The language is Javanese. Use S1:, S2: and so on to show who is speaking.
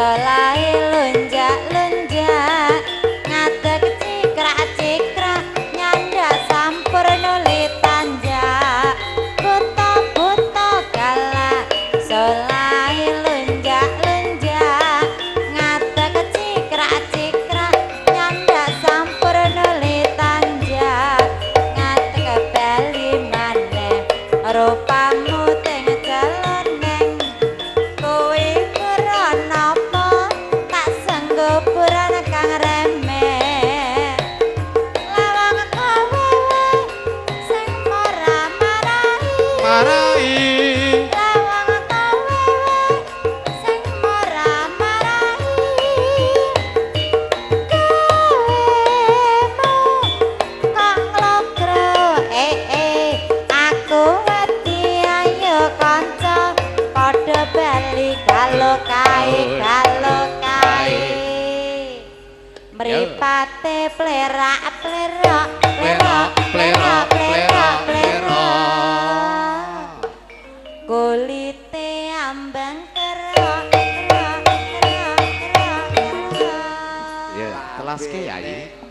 S1: solahe lonjak-lonjak ngadeg cikrak-cikrak nyandak sampurna tanjak buta-buta galak solahe lonjak-lonjak ngadeg cikrak-cikrak nyandak sampurna tanjak ngadeg bali maneh rupamu teng jaloning kowe krana apa tak sanggup purana kang remeh lawang kowe sing ora marai
S2: Marai.
S1: lawang kowe sing ora marai gawemu kok nglogro aku wedi ayo kanca padha bali kalo kae kalo kae mripate plerak plerok
S2: Plerok, plerok, plerok, plerok.
S1: Kulite ambang kerok kerok kerok kerok kerok.
S2: Ya, telaske Yayi.